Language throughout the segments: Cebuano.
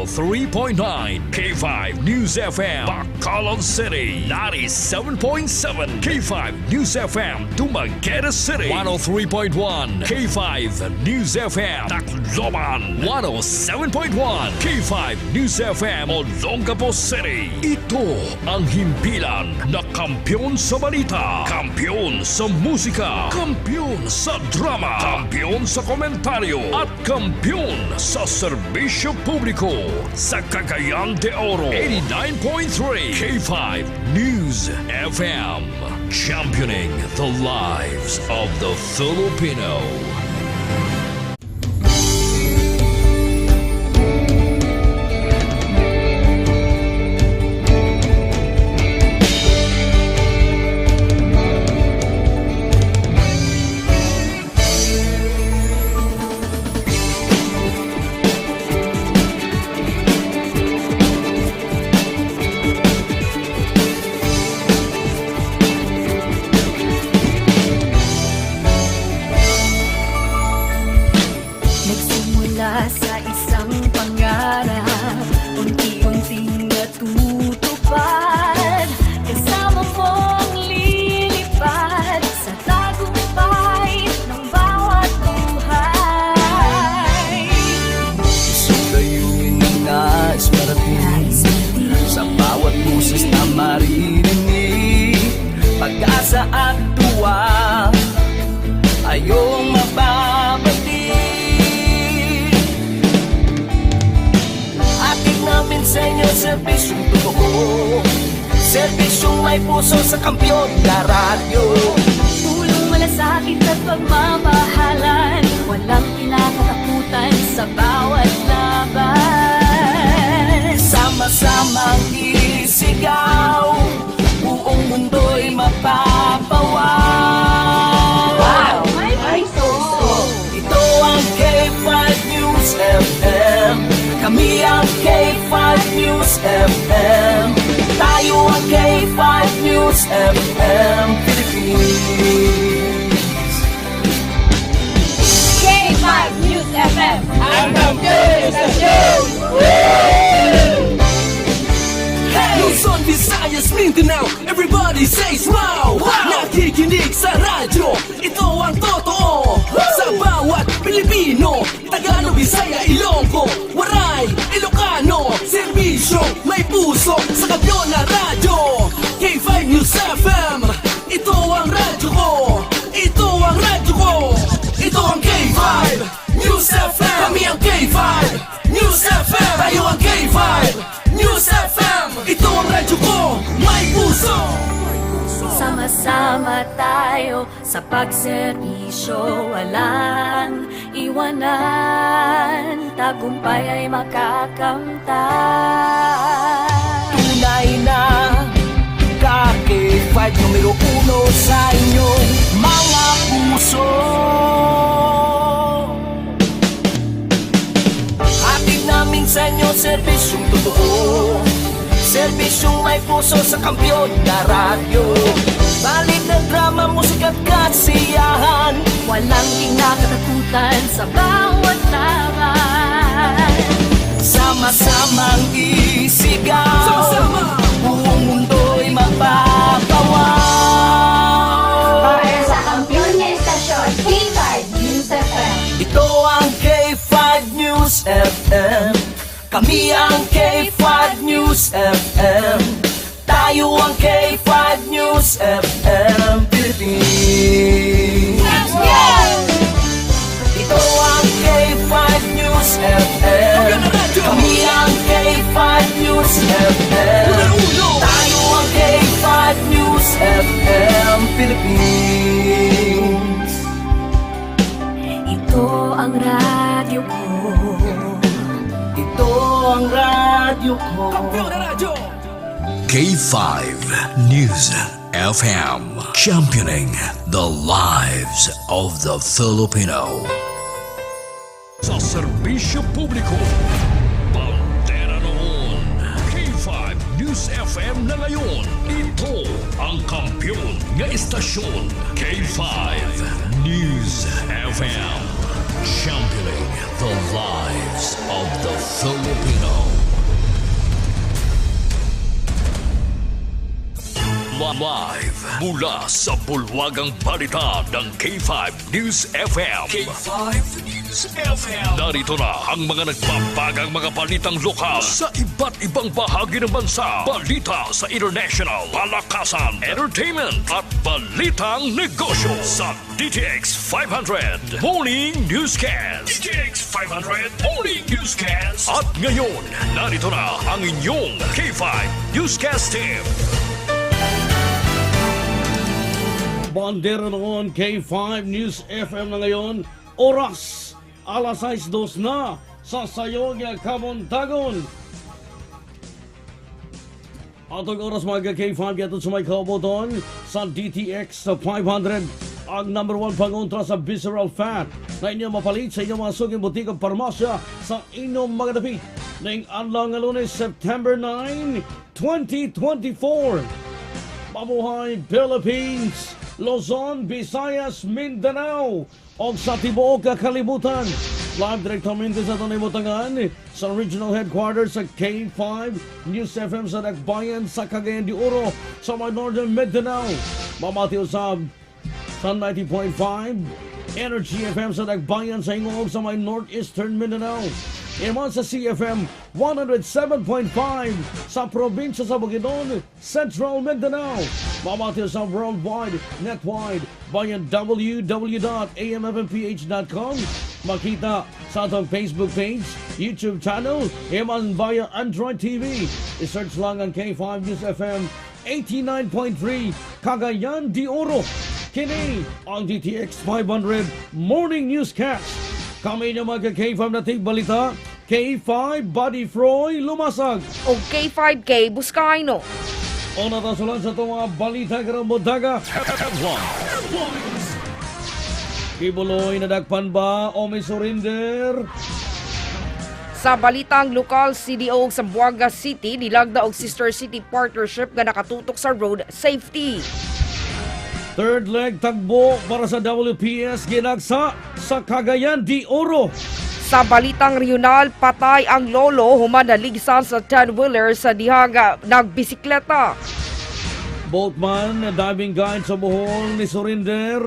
103.9, K5 News FM, Bacolod City 97.7, K5 News FM, Dumaguete City 103.1, K5 News FM, Tacloban 107.1, K5 News FM, Olongapo City. Ito ang himpilan na kampiyon sa balita, kampiyon sa musika, kampiyon sa drama, kampiyon sa komentaryo, at kampiyon sa serbisyo publiko. Sa Cagayan de Oro 89.3, K5 News FM, championing the lives of the Filipino. Nagsimula sa isang pangarap, unti-unting natutupad. Kasama mong lilipad sa tagumpay ng bawat buhay. Isang layunin ang nais marating, sa bawat boses na maririnig, pag-asa at tuwa ay iyong mababatid. Hatid namin sa inyo serbisyong totoo, serbisyong may puso sa kampiyon na radyo. Pulong malasakit at pagmamahalan, walang kinakatakutan sa bawat laban. Sama-samang isigaw, buong mundo'y mapapawaw. Wow! May puso! Ito ang K5 News FM. Kami ang K5 News FM. Tayo ang K5 News FM Philippines. K5 News FM! Ang kampiyon istasyon! Luzon, Visayas, Mindanao, everybody says wow! Nakikinig sa radyo, ito ang totoo. Sa bawat Pilipino, Tagalog, Bisaya, Ilonggo, Waray, Ilocano, serbisyo, may puso sa kampiyon na radyo. K5 News FM, ito ang radyo ko. Ito ang radyo ko. Ito ang K5 News FM. Kami ang K5 News FM. Tayo ang K5 News FM. Ito ang radyo ko, may puso. Sama-sama tayo sa pagserbisyo, walang iwanan, tagumpay ay makakamtan. Tunay na ka-K5, numero uno sa inyong mga puso. Hatid namin sa inyo serbisyong totoo, serbisyong may puso sa kampiyon na radyo. Balik na drama, musika at kasiyahan. Walang kinakatakutan sa bawat laban. Sama-samang isigaw, Sama-sama! buong mundo'y mapapawaw. Para sa kampiyon nga istasyon, K5 News FM. Ito ang K5 News FM. Kami ang K5 News FM. Tayo ang K5 News FM Philippines. Ito ang K5 News FM. Kami ang K5 News FM. Tayo ang K5 News FM Philippines. Ito ang radyo ko. Ito ang radyo ko. Kampiyon na radyo! K5 News FM, championing the lives of the Filipino. Sa serbisyo publiko, bandera noon, K5 News FM na ngayon. Ito ang kampiyon nga istasyon, K5 News FM, championing the lives of the Filipino. Live mula sa bulwagang balita ng K5 News FM. K5 News FM. Narito na ang mga nagbabagang mga balitang lokal sa iba't ibang bahagi ng bansa. Balita sa international, palakasan, entertainment at balitang negosyo sa DTX 500 Morning Newscast. DTX 500 Morning Newscast. At ngayon, narito na ang inyong K5 Newscast team. Bandera noon, K5 News FM na ngayon. Oras, alas 6:02 na sa sayong kabuntagon. Atong oras, mga K5, gatod sa may kaubuton sa DTX 500, ang number one pangontra sa visceral fat na inyong mapalit sa inyong mga suking butik at parmasya sa inyong mga dapit. Ngayong adlaw nga Lunes, September 9, 2024. Mabuhay Philippines, Luzon, Visayas, Mindanao, o sa tibuok ka kalibutan. Live direktamente sa Tanimutangan sa regional headquarters sa K5 News FM sa Dakbayan sa Cagayan de Oro sa may Northern Mindanao. Mamati usab sa 90.5 Energy FM sa Dakbayan sa Gingoog sa may Northeastern Mindanao. Iman sa CFM 107.5 sa probinsya sa Bukidnon, Central Mindanao. Mamati sa worldwide, netwide, via www.amfmph.com. Makita sa atong Facebook page, YouTube channel, iman via Android TV. I-search lang ang K5 News FM 89.3 Cagayan de Oro. Kini ang DTX 500 Morning Newscast. Kami niyo mga K5 na balita, K5 Buddy Froy Lumasag. O K5K Buscayno. Una ta sulan sa itong mga balita karong buntaga. Headlines. Quiboloy, nadakpan ba o may surrender? Sa balitang lokal, CDO ug Zamboanga City nilagda og Sister City Partnership nga nakatutok sa road safety. Third leg tagbo para sa WPS ginagsa sa Cagayan de Oro. Sa balitang regional, patay ang lolo human naligsan sa 10-wheeler sa dihaga nagbisikleta. Boatman, diving guide sa Bohol ni surrender.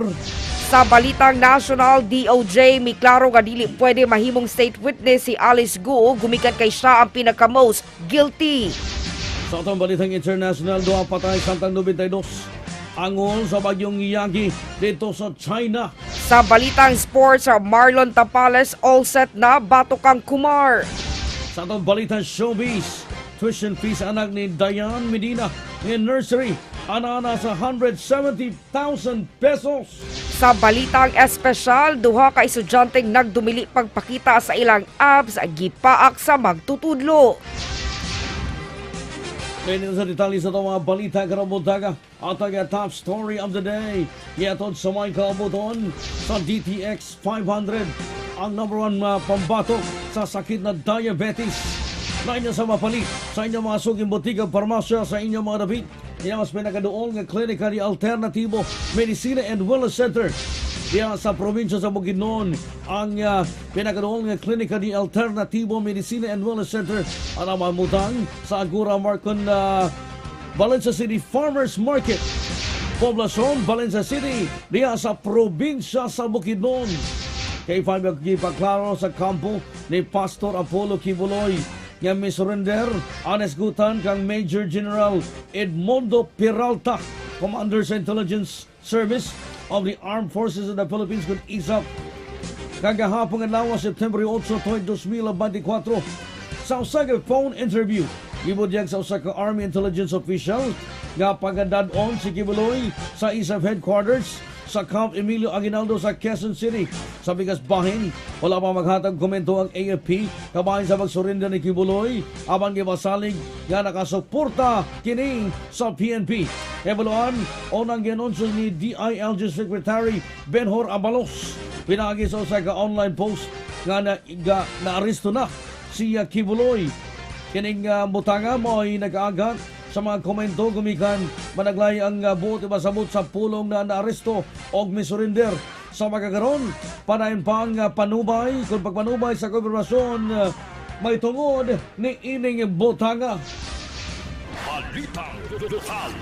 Sa balitang national, DOJ miklaro nga dili pwede mahimong state witness si Alice Guo gumikan kay siya ang pinaka-most guilty. Sa atong balitang international, duha patay samtang 92 angol sa bagyong Yagi dito sa China. Sa balitang sports, Marlon Tapales all set na batok ang Kumar. Sa atong balitang showbiz, tuition fees anak ni Diane Medina in nursery, ana-ana sa 170,000 pesos. Sa balitang espesyal, duha ka estudyanteng nagdumili pagpakita sa ilang abs gipaak sa magtutudlo. Ngayon sa detalye sa itong mga balita karong buntaga at ang top story of the day. Yatod sa may kaabuton sa DTX 500, ang number one pambatok sa sakit na diabetes na inyo sa mapalit sa inyong mga suking butika, parmasya sa inyong mga dapit. Yan mas pinakaduol nga klinika ni Alternatibo Medicina and Wellness Center. Diya sa probinsya sa Bukidnon, ang pinakaduol nga klinika ni Alternatibo Medicina and Wellness Center ang mamutang sa Agura Marcon, Valencia City Farmers Market. Poblasyon, Valencia City, diya sa probinsya sa Bukidnon. Kay Fabio, gipaklaro sa kampo ni Pastor Apollo Quiboloy nga misurrender ang esgutan kang Major General Edmundo Peralta, Commander sa Intelligence Service of the Armed Forces of the Philippines kung ISAFP, kagahapon adlaw, September 8, 2024. Sa usa ka phone interview, gibudyag sa usa ka Army Intelligence official nga pagadad-on si Quiboloy sa ISAFP headquarters sa Camp Emilio Aguinaldo sa Quezon City. Sa bigas bahin, wala pa maghatag komento ang AFP kabahin sa pagsurrender ni Quiboloy apan gipasalig nga nakasuporta kini sa PNP. Evaluan, unang gianunsyo ni DILG Secretary Benhur Abalos pinaagi sa usa ka online post nga naaresto na si Quiboloy. Kining butanga mo'y nag-aagat sa mga komento gumikan managlay ang buot ipasabot sa pulong na naaresto og misurrender. Sa magagaron, padayon pa ang panubay kung pagpanubay sa konfirmasyon may tungod ni ining butanga. Balitang Lokal.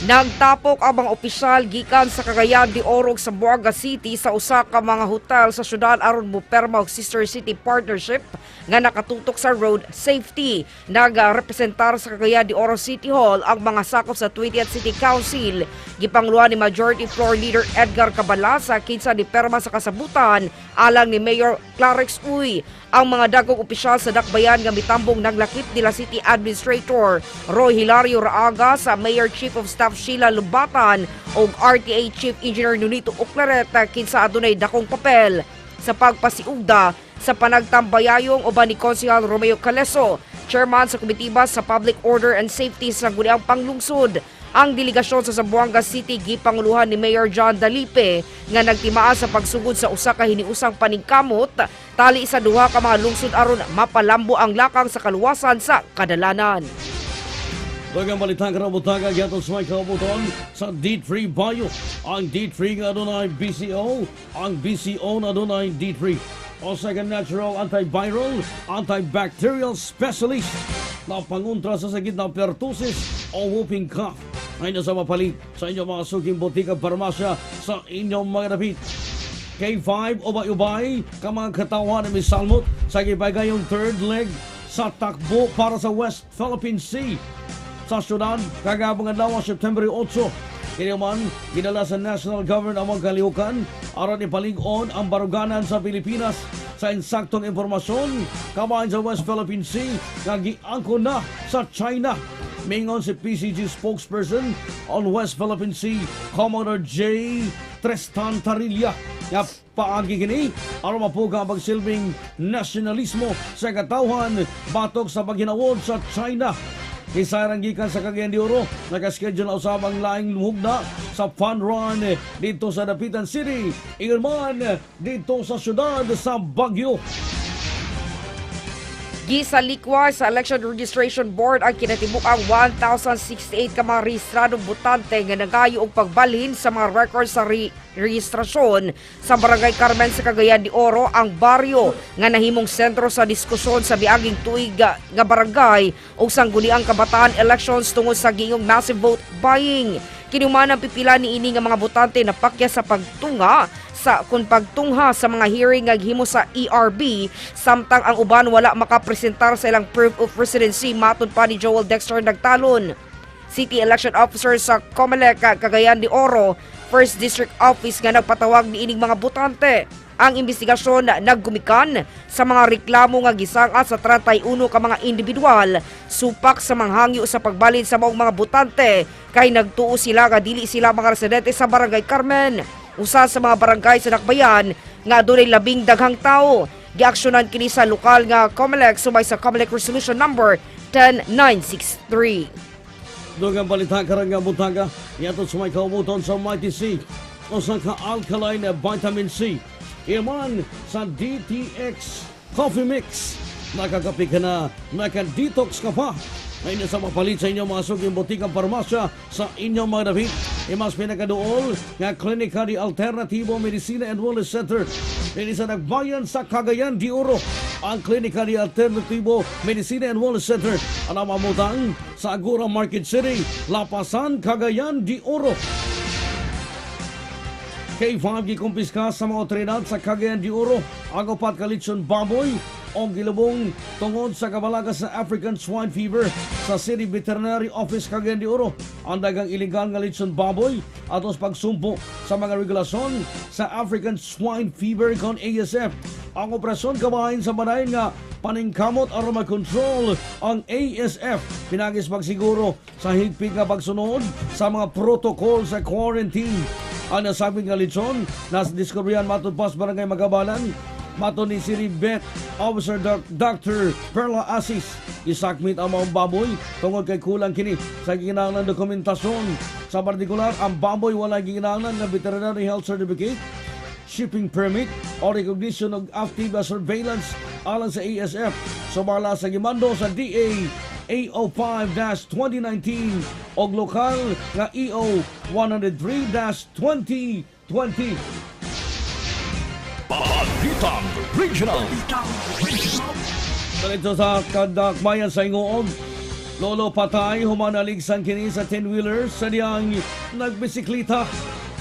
Nagtapok ang mga opisyal gikan sa Cagayan de Oro ug Zamboanga City sa usa ka mga hotel sa syudad aron moperma og sister city partnership nga nakatutok sa road safety. Nagrepresentar sa Cagayan de Oro City Hall ang mga sakop sa 20th City Council. Gipanguluhan ni Majority Floor Leader Edgar Cabalasa, kinsa ni perma sa kasabutan alang ni Mayor Clarex Uy. Ang mga dagkong opisyal sa dakbayan nga mitambong naglakip nila City Administrator Roy Hilario Raaga, sa Mayor Chief of Staff Sheila Lumbatan ug RTA Chief Engineer Nunito Oclaret, kinsa adunay dakong papel sa pagpasiugda sa panagtambayayong uban ni Konsehal Romeo Caleso, chairman sa komitiba sa Public Order and Safety sa Sangguniang Panglungsod. Ang delegasyon sa Zamboanga City gipanguluhan ni Mayor John Dalipe nga nagtimaa sa pagsugod sa usa ka hiniusang paningkamot tali sa duha ka mga lungsod aron mapalambo ang lakang sa kaluwasan sa kadalanan. Daghang balita karong buntaga gihatod sa may kaubuton sa D3 Bio. Ang D3 nga adunay BCO, ang BCO na adunay D3. O second natural antiviral, antibacterial specialist na pangontra sa sakit na pertussis o whooping cough. Ay nasa mapalit sa inyong mga suking botika, parmasya sa inyong mga dapit. K5 ubay-ubay ka mga katawan ni Salmot sa gipagayong third leg sa takbo para sa West Philippine Sea sa syudad kagahapong adlaw, September 8. Kini man gidala sa national government ang mga kalihukan aron ipalig-on ang baruganan sa Pilipinas sa insaktong impormasyon kabahin sa West Philippine Sea nga giangkon na sa China. Mingon si PCG spokesperson on West Philippine Sea, Commodore J. Tristan Tarilla, nga paagi kini aron mapuga ang pagsilbing nasyonalismo sa katawhan batok sa paghinawod sa China. Kisayran gikan sa Cagayan de Oro, nakaschedule na usab ang laing hugna sa fun run dito sa Dapitan City. Ingon man dito sa syudad sa Baguio. Gisalikwa sa Election Registration Board ang kinatibuk-ang 1,068 ka mga rehistradong botante nga nagayo og pagbalhin sa mga records sa rehistrasyon sa Barangay Carmen sa Cagayan de Oro, ang baryo nga nahimong sentro sa diskusyon sa miaging tuig nga barangay ug sangguniang kabataan elections tungod sa giingong massive vote buying. Kinuman ang pipila niini nga mga botante napakya sa pagtunga sa kung pagtungha sa mga hearing nga gihimo sa ERB, samtang ang uban wala makapresentar sa ilang proof of residency, matod pa ni Joel Dexter Nagtalon, City Election Officer sa COMELEC Cagayan de Oro First District Office nga nagpatawag niining mga botante. Ang investigasyon naggumikan sa mga reklamo nga gisang-at sa 31 ka mga individual supak sa manghangyo sa pagbalin sa maong mga botante kay nagtuo sila nga dili sila mga residente sa Barangay Carmen, usa sa mga barangay sa Dakbayan nga adunay labing daghang tao. Giaksyonan kini sa lokal nga COMELEC sumay sa COMELEC Resolution number 10963. Dugang balita karong nga buntaga niadto sa may kaubuton sa Mighty C, usa ka alkaline vitamin C. Iman sa DTX Coffee Mix. Nakakape ka na, naka-detox ka pa. Ngayon sa mapalit sa inyong mga suking botikang parmasya sa inyong mga dapit. Imas pinakaduol nga Klinika di Alternatibo Medicina and Wellness Center. Dini sa Nagbayan sa Cagayan de Oro. Ang Klinika di Alternatibo Medicina and Wellness Center ang mamutang sa Agora Market City, Lapasan, Cagayan de Oro. K5, gikumpiska sa mga otoridad sa Cagayan de Oro ang upat ka litson baboy o gilubong tungod sa kabalaga sa African Swine Fever sa City Veterinary Office Cagayan de Oro. Ang dagang illegal nga litson baboy atos pagsumpo sa mga regulasyon sa African Swine Fever kon ASF. Ang operasyon kabahin sa banayin nga paningkamot aron makontrol ang ASF pinagis pagsiguro sa higpit nga pagsunod sa mga protocol sa quarantine. Ang nasabing nga litson nas diskubrihan matod pas Barangay Magabalan. Mato ni City Vet Officer Dr. Perla Asis, isakmit ang mga baboy tungod kay kulang kini sa gikinahanglan dokumentasyon. Sa partikular, ang baboy wala gikinahanglan nga veterinary health certificate, shipping permit o recognition of active surveillance alang sa ASF. Sumala sa gimando sa DA 805-2019 og lokal nga EO 103-2020. Balitang Regional. Dito sa Kadakbayan sa Ingoog, Lolo patay, human naligsan kini sa 10-wheeler sa diyang nagbisiklita.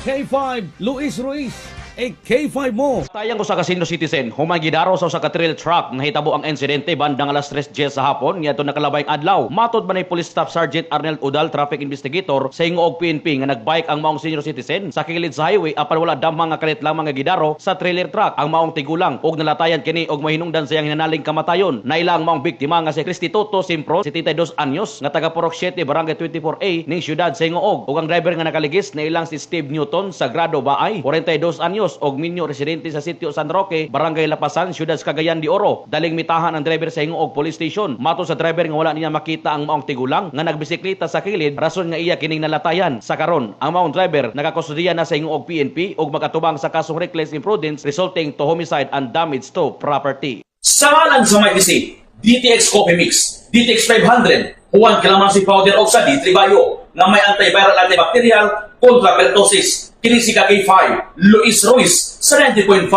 K5, Luis Ruiz, e K5 mo. Tayang usa ka senior citizen human gidaro sa usa ka trailer truck. Nahitabo ang insidente bandang alas 3:10 sa hapon ngiadto nakalabayng adlaw. Matod man ni Police Staff Sergeant Arnold Udal, traffic investigator sa Gingoog PNP, nga nagbike ang maong senior citizen sa kilid sa highway apan wala damang nga kalit lamang nga gidaro sa trailer truck ang maong tigulang ug nalatayan kini og mahinungdan sa iyang hinanaling kamatayon. Naila ang maong biktima nga si Cristituto Simpro, 72 anyos, nga taga Purok 7, Barangay 24A ning siyudad sa Gingoog, ug ang driver nga nakaligis nailang si Steve Newton Sagrado Baay, 42 anyos, og minyo residente sa sitio San Roque, Barangay Lapasan, siyudad sa Cagayan de Oro. Daling mitahan ang driver sa Gingoog Police Station. Matod sa driver nga wala niya makita ang maong tigulang nga nagbisikleta sa kilid, rason nga iya kining nalatayan. Sa karon, ang maong driver nakakustudiya na sa Gingoog PNP ug makatubang sa kasong reckless imprudence resulting to homicide and damage to property. Sa ngalan sa may DC, DTX Coffee Mix, DTX 500, Juan Calamansi Powder o sa D3 Bio nga may antiviral, antibacterial, kontra pertussis. Kini si ka K5, Luis Ruiz sa 90.5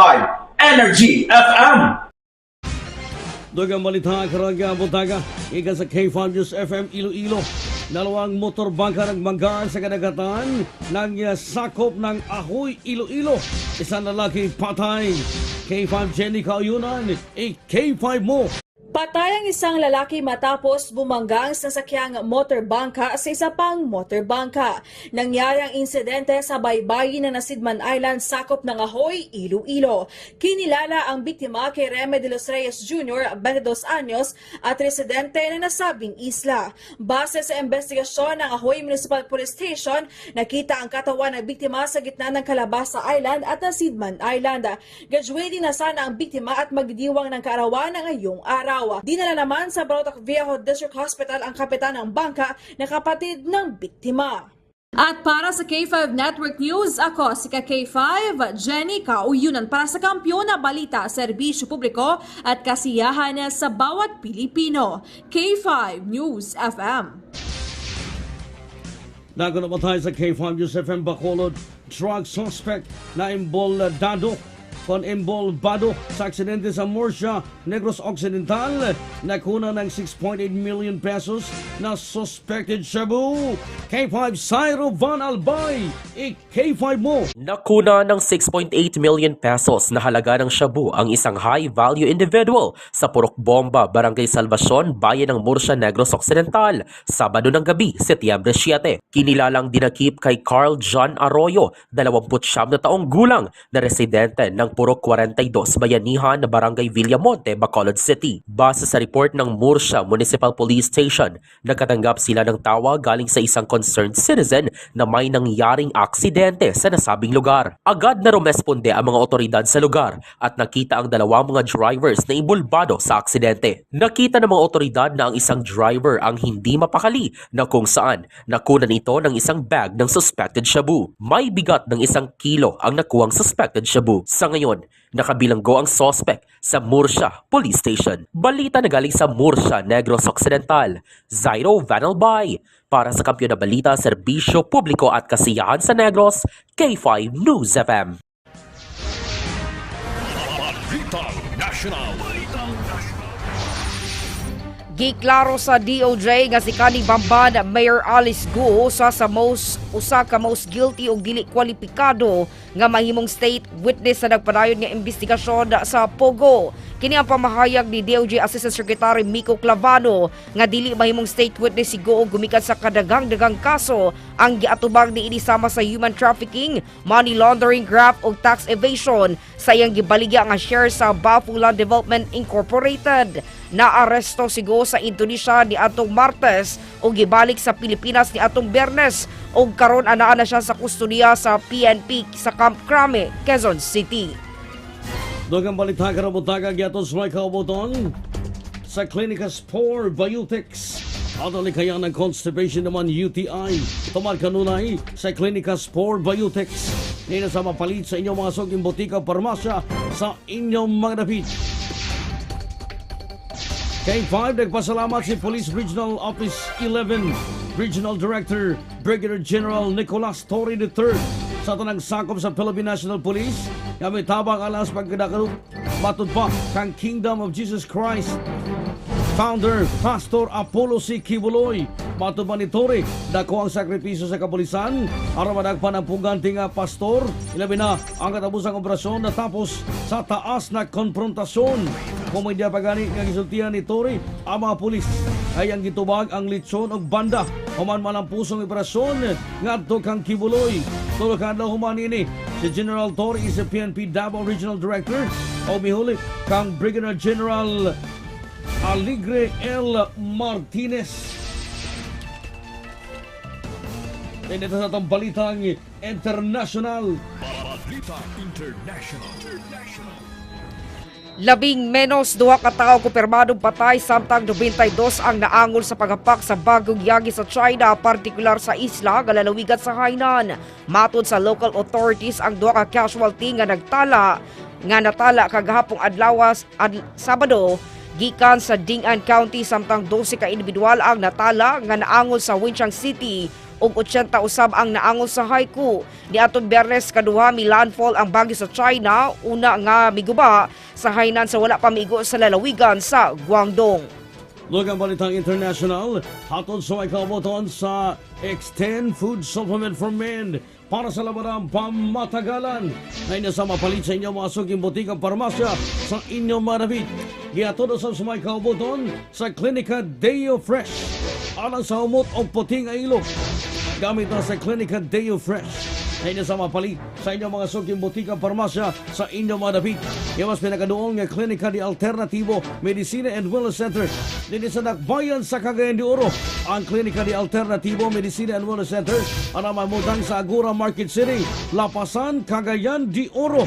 Energy FM. Dugang balita karong buntaga gikan sa K5 News FM Iloilo. Dalawang motor bangka nagmanggaan sa kadagatan ng sakop ng Ajuy, Iloilo. Isang lalaki patay. K5 Jenny Kauyunan, e K5 mo. Patay ang isang lalaki matapos bumangga ang sasakyang motorbangka sa isa pang motorbangka. Nangyari ang insidente sa baybayin ng Nasidman Island, sakop ng Ajuy, Iloilo. Kinilala ang biktima kay Reme de los Reyes Jr., 22 anyos, at residente ng nasabing isla. Base sa investigasyon ng Ajuy Municipal Police Station, nakita ang katawan ng biktima sa gitna ng Calabasa Island at Nasidman Island. Graduating na sana ang biktima at magdidiwang ng kaarawan na ngayong araw. Dinala naman sa Barotac Viejo District Hospital ang kapitan ng bangka na kapatid ng biktima. At para sa K5 Network News, ako si ka-K5 Jenny Kauyunan para sa Kampiyon na Balita, Serbisyo Publiko at kasiyahan sa bawat Pilipino. K5 News FM. Nago na tayo sa K5 News FM Bacolod. Drug suspect na imboldado kon imbolbado sa aksidente sa Murcia, Negros Occidental. Nakuna ng 6.8 million pesos na suspected shabu. K5 Syro Van Albay, e K5 mo. Nakuna ng 6.8 million pesos na halaga ng shabu ang isang high-value individual sa Purok Bomba, Barangay Salvacion, Bayan ng Murcia, Negros Occidental, Sabado ng gabi, Setyembre 7. Kinilalang dinakip kay Carl John Arroyo, 29 na taong gulang, na residente ng Purok 42, Bayanihan, Barangay Villamonte, Bacolod City. Base sa report ng Murcia Municipal Police Station, nakatanggap sila ng tawag galing sa isang concerned citizen na may nangyaring aksidente sa nasabing lugar. Agad na rumesponde ang mga otoridad sa lugar at nakita ang dalawang mga drivers na imbulbado sa aksidente. Nakita ng mga otoridad na ang isang driver ang hindi mapakali na kung saan nakunan ito ng isang bag ng suspected shabu. May bigat ng 1 kilo ang nakuhang suspected shabu. Sa ngayon, nakabilanggo ang suspect sa Murcia Police Station. Balita na galing sa Murcia, Negros Occidental. Zairo Vanalbay. Para sa Kampiyon na Balita, Serbisyo Publiko at Kasiyahan sa Negros, K5 News FM. Balitang National. Giklaro sa DOJ nga si kanhi Bamban Mayor Alice Guo usa ka most guilty og dili kwalipikado nga mahimong state witness sa nagpadayon nga investigasyon sa POGO. Kini ang pamahayag ni DOJ Assistant Secretary Mico Clavano nga dili mahimong state witness si Guo gumikan sa kadaghang-daghang kaso ang giatubang niini sama sa human trafficking, money laundering, graft ug tax evasion sa iyang gibaligya nga share sa Bafu Land Development Incorporated. Naaresto si Guo sa Indonesia ni atong Martes ug gibalik sa Pilipinas ni atong Biyernes ug karon anaa na siya sa kustodiya sa PNP sa Camp Crame, Quezon City. Dugang balita karong buntaga gihatod sa may kaubuton sa Clinica Spore Biotics. Ato likayan ng constipation naman UTI. Tumar kanunay sa Clinica Spore Biotics. Nina sa mapalit sa inyong mga suking botika o parmasya sa inyong mga dapit. K5, nagpasalamat si Police Regional Office 11 Regional Director Brigadier General Nicolas Torre III sa tanang sakop sa Philippine National Police nga may tabang alas pagkadakarup matud pa kang Kingdom of Jesus Christ. Founder Pastor Apollo C. Quiboloy. Matod pa ni Torre, dako ang sakripisyo sa kapulisan aron madagpan ang pugante nga pastor. Ilabi na ang katapusang operasyon natapos sa taas na konfrontasyon. Komedya pa gani nga gisultihan ni Torre ang mga pulis ay ang gitubag ang litsyon og banda human man ang pusong operasyon ngadto kang Quiboloy. Tulo ka adlaw human ini, si General Torre is a PNP Davao Regional Director o mihuli kang Brigadier General Aligre L. Martinez. Dito sa atong balitang international. Balita International. 11 ka tawo kumpirmadong patay samtang 92 ang naangol sa paghapak sa bagyong Yagi sa China, partikular sa isla nga lalawigan sa Hainan. Matod sa local authorities, ang duha ka casualty nga natala kagahapong adlaw, Sabado, gikan sa Dingan County, samtang 12 ka individual ang natala nga naangol sa Wenchang City ug 80 usab ang naangol sa Haikou. Niadtong Biyernes kaduha mi landfall ang bagyo sa China, una nga miguba sa Hainan sa wala pa miigo sa lalawigan sa Guangdong. Look ang balitang international, hatod sa may kaubuton sa Extend Food Supplement for Men para sa labanang pamatagalan. Na inyo sa mapalit sa inyong mga suking butikang parmasya sa inyong marabit. Gihatod sa may kaubuton sa Klinika Deo Fresh. Alang sa humot o puting ilog. Gamit na sa Klinika Deo Fresh na inyo sa mapalit sa inyong mga suking butika parmasya sa inyong mga dapit. Yung mas pinakaduol nga Klinika di Alternatibo Medicina and Wellness Center. Dito sa Dakbayan sa Cagayan de Oro. Ang Klinika di Alternatibo Medicina and Wellness Center ang mamutang sa Agora Market City, Lapasan, Cagayan de Oro.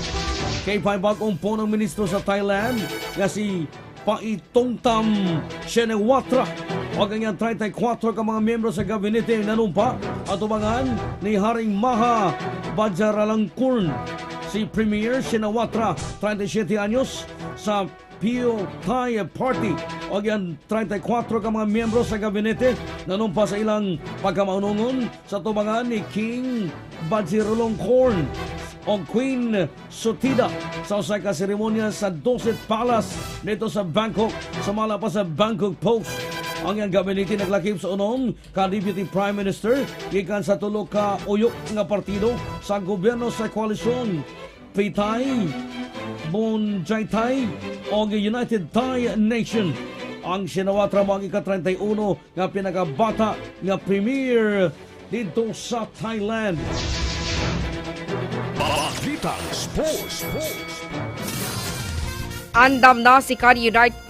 Kay bagong punong ministro sa Thailand nga si Paetongtarn Shinawatra o ang 34 ka mga miyembro sa gabinete nanumpa at tubangan ni Haring Maha Vajiralongkorn. Si Premier Shinawatra, 37 anyos, sa Pheu Thai Party o ang 34 ka mga miyembro sa gabinete nanumpa sa ilang pagkamaunungon sa tubangan ni King Vajiralongkorn o Queen Sutida sa usa ka seremonya sa Dusit Palace dito sa Bangkok, sumala pa sa Bangkok Post. Ang iyang gabinete naglakip sa unom ka Deputy Prime Minister gikan sa tulo ka uyok nga partido sa gobyerno sa koalisyon, Pheu Thai, Bhumjaithai o United Thai Nation. Ang Shinawatra mo ang ika-31 nga pinakabata nga premier dito sa Thailand. Balitang Sports. Andam na si kan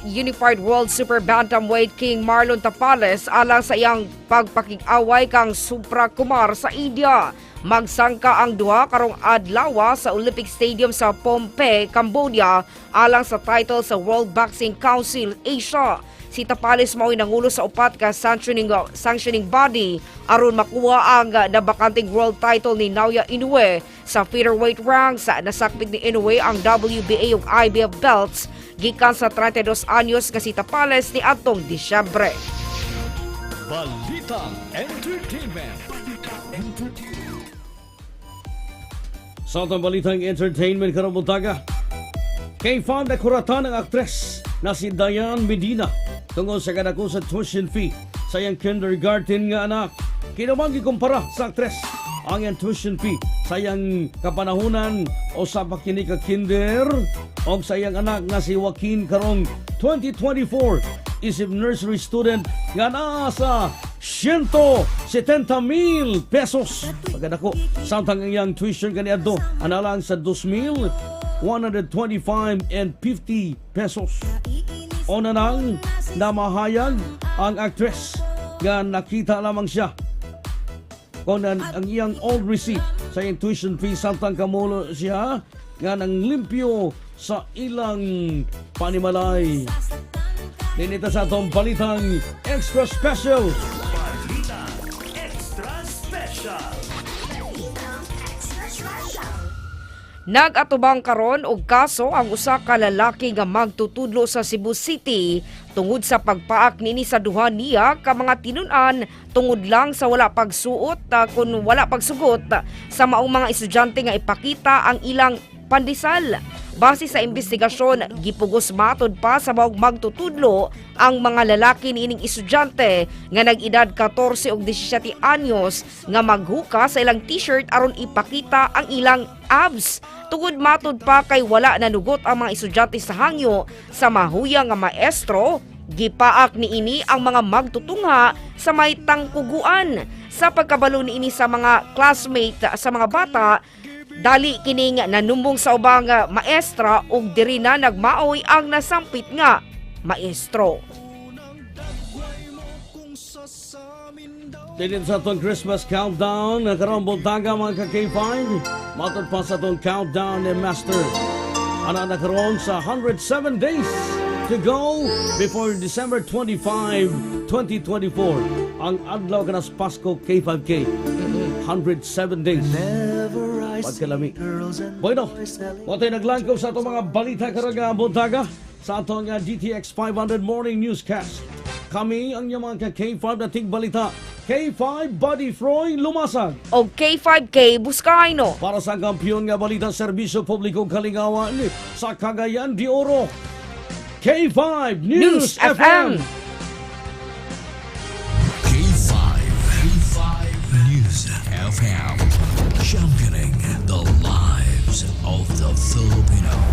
Unified World Super Bantamweight King Marlon Tapales alang sa iyang pagpakig-away kang Supra Kumar sa India. Magsangka ang duha karong adlaw sa Olympic Stadium sa Phnom Penh, Cambodia, alang sa title sa World Boxing Council Asia. Si Tapales mao'y nangulo sa upat ka sanctioning body aron makuha ang nabakanteng world title ni Naoya Inoue sa featherweight ranks. Nasakpit ni Inoue ang WBA ug IBF belts gikan sa 32 anyos nga si Tapales ni atong Disyembre. Balitang Entertainment. Entertainment. Sa atong balitang entertainment karong buntaga, kay fan na kuratan ang aktres na si Diane Medina tungod sa kadako sa tuition fee sa iyang kindergarten nga anak. Kinumang gikumpara sa aktres ang iyang tuition fee sa iyang kapanahunan o sa kini ka kinder o sa iyang anak nga si Joaquin karong 2024 isip nursery student nga naa sa 170 mil pesos. Pagkadako, samtang ang iyang tuition kaniadto analang sa 2,125 and 50 pesos. Una nang namahayag ang actress nga nakita lamang siya kung ang iyang old receipt sa iyang tuition fee samtang kamulo siya nga nang limpyo sa ilang panimalay. Dinita sa atong balitang extra special. Balita Extra Special. Nag-atubang karon og kaso ang usa ka lalaki nga magtutudlo sa Cebu City tungod sa pagpaak nini sa duha niya ka mga tinun-an tungod lang sa wala pagsuot kun wala pagsugot sa maong mga estudyante nga ipakita ang ilang pandesal. Base sa investigasyon, gipugos matod pa sa maong magtutudlo ang mga lalaki niining estudyante nga nag-edad 14 ug 17 anyos nga maghuka sa ilang t-shirt aron ipakita ang ilang abs. Tungod matod pa kay wala nanugot ang mga estudyante sa hangyo sa mahuya nga maestro, gipaak niini ang mga magtutungha sa may tangkuguan. Sa pagkabalo niini sa mga classmate sa mga bata, dali kining nanumbong sa ubang maestra ug diri na nagmaoy ang nasampit nga maestro. Dito sa atong Christmas countdown, karong buntaga, mga ka-K5, matod pa sa atong countdown ni Master. Ana na karon sa 107 days to go before December 25, 2024. Ang adlaw kanas Pasko, K5K. 107 days. Pagkalami. Bueno, watay naglangkob sa atong mga balita karong nga buntaga sa atong DTX 500 Morning Newscast. Kami ang inyong mga ka-K5 na tigbalita. K5 Buddy Froy Lumasag. O K5K Buscayno. Para sa kampiyon nga balita, serbisyo publiko, kalingawan sa Cagayan de Oro. K5 News, News FM. FM. K5. K5 News FM. Championing the lives of the Filipino.